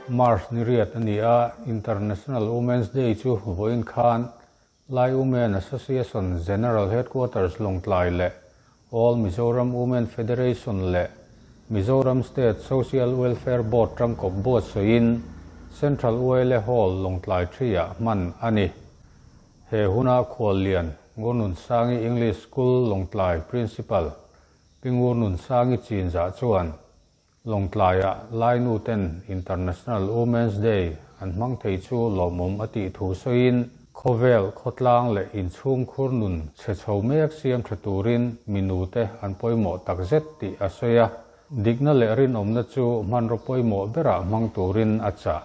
March ni riat a ni a, International Women's Day chu vawiin khan Lai Women Association General Headquarters Lawngtlai leh All Mizoram Women Federation leh Mizoram State Social Welfare Board tangkawp buatsawiin Central YLA Hall Lawngtlai Tree-ah hman a ni. He huna khuallian Ngurnunsangi English School Lawngtlai Principal Pi Ngurnunsangi Chinzah chuan Lawngtlaiah Lainuten International Women's Day an hmang thei chu lawmawm a tih thu sawiin, khawvel, khawtlang leh inchhungkhur nun chhe chho mek siam tha turin minute an pawimawh takzet tih a sawi a, dikna leh rinawmna chu hmanraw pawimawh berah hmang turin a chah.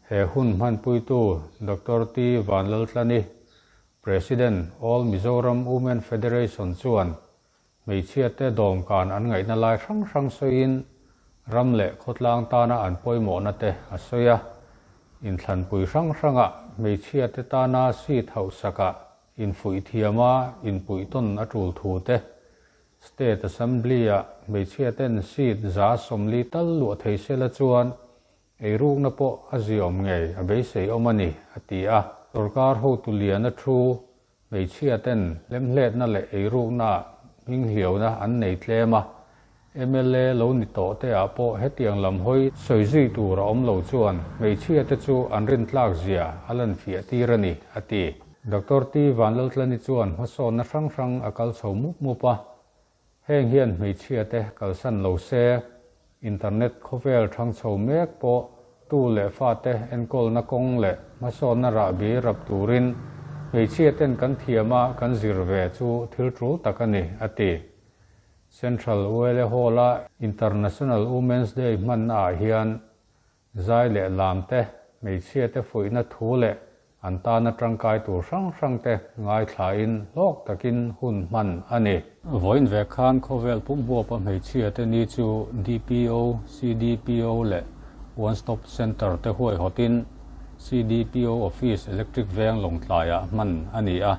He hun hmanpuitu Doctor T. Vanlaltlani, President, All Mizoram Women Federation chuan Hmeichhiate dawmkan an ngaihna lai hrang hrang sawiin ram leh khawtlang tana an pawimawhna te a sawi a. Inthlanpui hrang hrangah hmeichhiate tana seat hauhsakah infuih thiama inpuihtawn a tul thu te, State Assembly-ah hmeichhiaten seat 140 tal luah thei sela chuan eirukna pawh a ziawm ngei a beisei awm a ni, a ti a. Sorkar hotu liana thu Hmeichhia ten hlemhletna leh eirukna hminghliauna an nei tlem a, mla lo ni tawh te ah pawh hetiang lam hawi sawi zui tur a awm lo chuan hmeichhia te chu an rintlak zia a lan fiah tir a ni, a ti. Doctor T Vanlaltlani chuan hmasawnna hrang hrang a kal chho mup mup a, Heng hian hmeichhia te kalsan lo se, internet khawvel thang chho mek pawh tu leh fate enkawlna kawng leh hmasawnna rahbi rap turin hmeichhia ten kan thiam a kan zir ve chu thil tul tak a ni, a ti. Central YLA Hall-a International Women's Day hmanna ah hian Zai leh lam te, hmeichhia te fuihna thu leh an tana tangkai tur hrang hrang te ngaithlain hlawk takin hun hman a ni. Vawiin ve khan khawvel pum huapa hmeichhia te ni chu DPO, CDPO leh One Stop Centre te huaihawtin CDPO Office Electric Veng Lawngtlaiah hman a ni a.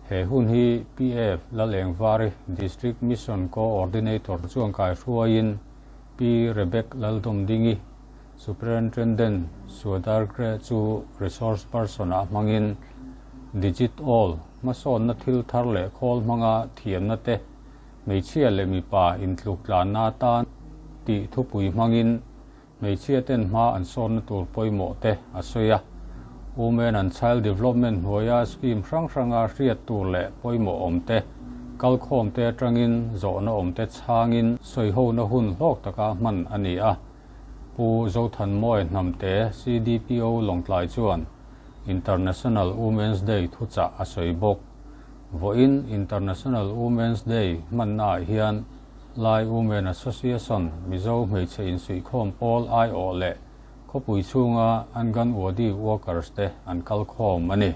He hun hi PF Lalengvari District Mission Co-ordinator chuan kaihruaiin Pi Rebek Laldomdingi, Superintendent Suadargre chu resource person ah hmangin Digit All hmasawnna thil thar leh khawl hmanga thiamna te, hmeichhia leh mipa intluk tlanna atan tih thupui hmangin hmeichhia ten hma an sawnna tur pawimawh te a sawi a. Women and Child Development hnuaia scheme hrang hranga hriat tur leh pawimawh awm te, kalkhawm te atangin zawhna awm te chhangin sawihona hun hlawk taka hman a ni a. Pu Zothanmawi Hnamte, CDPO Lawngtlai chuan International Women's Day thuchah a sawi bawk. Vawiin International Women's Day hmannaah hian Lai Women Association, Mizo hmeichhe insuihkhawm pawl aiawh leh Khawpui chhunga Anganwadi workers te an kal khawm a ni.